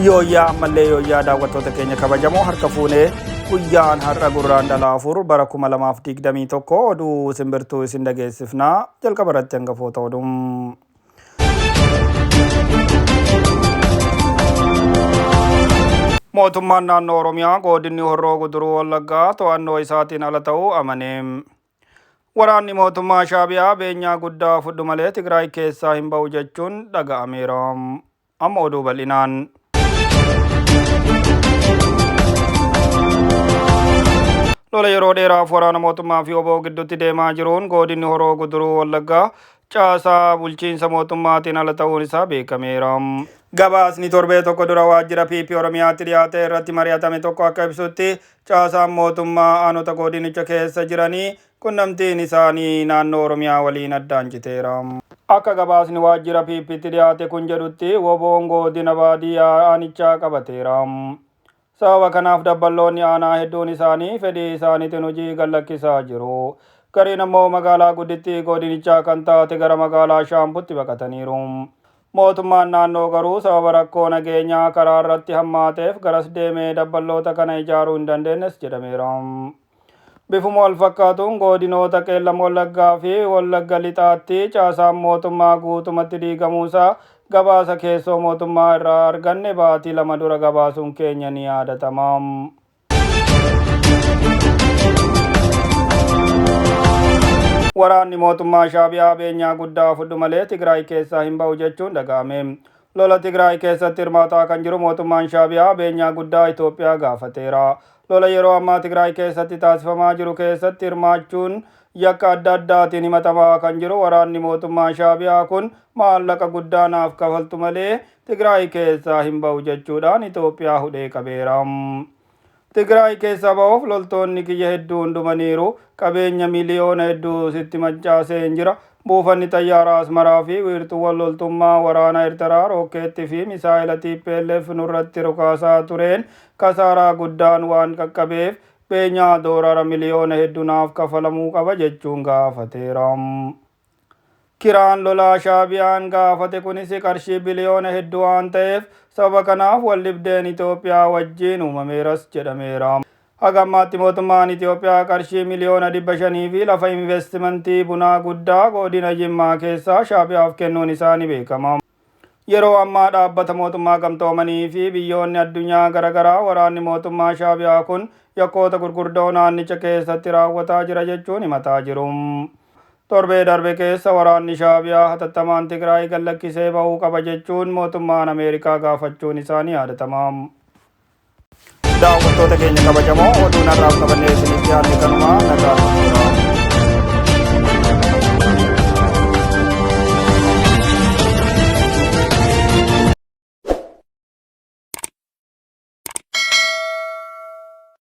Yooyyaa ammallee yooyyaa daawwattoota keenya kabajamoo harka fuunee guyyaan har'a Gurraandhala 4 bara 2021 oduu simbirtuu isin dhageessifnaa jalqaba irratti hangafoota oduu. Mootummaan naannoo Oromiyaa godinni Horroo Guduruu Wallaggaa to'annoo isaatiin ala ta'uu amane. Waraanni mootummaa Shaabiyaa beenyaa guddaa fudhu malee Tigraay keessaa hin ba'u jechuun dhaga'ameera. Amma oduu bal'inaan. Lola yeroo dheeraaf waraana mootummaa fi oboo gidduutti deemaa jiruun godinni Horoo Guduruu Wallaggaa caasaa bulchiinsa mootummaatiin ala ta'uun isaa beekameera. Gabaasni torbee tokko dura waajjira PP Oromiyaatti dhiyaate irratti mari'atame tokko akka ibsutti caasaan mootummaa aanota godinicha keessa jiranii qunnamtiin isaanii naannoo Oromiyaa waliin addaan citeera. Akka gabaasni waajjira PPtti dhiyaate kun jedhutti WBOn godina baadiyyaa aanichaa qabateera. Sababa kanaaf dabballoonni aanaa hedduun isaanii fedhii isaaniitiin hojii gad lakkisaa jiru. Gariin ammoo magaalaa guddittii godinichaa kan taate gara magaalaa Shaambutti baqataniiru. Mootummaan naannoo garuu sababa rakkoo nageenyaa karaa irratti hammaateef garas deemee dabballoota kana ijaaruu hin dandeenyes jedhameera. Bifuma walfakkaatuun godinoota Qeellam Wallaggaa fi Wallagga Lixaatti caasaan mootummaa guutumatti diigamuusaa gabaasa keessoo mootummaa irraa arganne baatii 2 dura gabaasuun keenya ni yaadatama. Waraanni mootummaa Shaabiyaa beenyaa guddaa fudhu malee Tigraay keessaa hin ba'u jechuun dhaga'ame. Lola Tigraay keessatti hirmaataa kan jiru mootummaan Shaabiyaa beenyaa guddaa Itoophiyaa gaafateera. Lola yeroo ammaa Tigraay keessatti taasifamaa jiru keessatti hirmaachuun yakka adda addaatiin himatamaa kan jiru waraanni mootummaa Shaabiyaa kun maallaqa guddaa naaf kafaltu malee Tigraay keessaa hin ba'u jechuudhaan Itoophiyaa hudhee qabeera. Tigraay keessaa ba'uuf loltoonni kiyya hedduun dhumaniiru, qabeenya miliyoona hedduus itti mancaaseen jira. Buufanni xayyaaraa Asmaraa fi wiirtuuwwan loltummaa waraana Ertiraa rookkeetti fi misaa'ela tplf nurratti rukaasaa tureen kasaaraa guddaan waan qaqqabeef beenyaa doorara miliyoona heddu naaf kafalamuu qaba jechuun gaafateera. Kiraan lolaa Shaabiyaan gaafate kunis qarshii biliyoona hedduu waan ta'eef sababa kanaaf waldhibdeen Itoophiyaa wajjiin uumameeras jedhameera. Haga ammaatti mootummaan Itoophiyaa qarshii miliyoona 500 fi lafa investimantii bunaa guddaa godina Jimmaa keessaa Shaabiyaaf kennuun isaa ni beekama. Yeroo ammaa dhaabbata mootummaa gamtoomanii fi biyyoonni addunyaa gara garaa waraanni mootummaa Shaabiyaa kun yakkoota gurgurdoo naannicha keessatti raawwataa jira jechuun himataa jiru. Torbee darbe keessa waraanni Shaabiyaa hatattamaan Tigraay gad lakkisee bahuu qaba jechuun mootummaan Ameerikaa gaafachuun isaa ni yaadatama. Daawwattoota keenya kabajamoo oduun har'aaf qabannee isiniif dhiyaanne kanuma nagaa.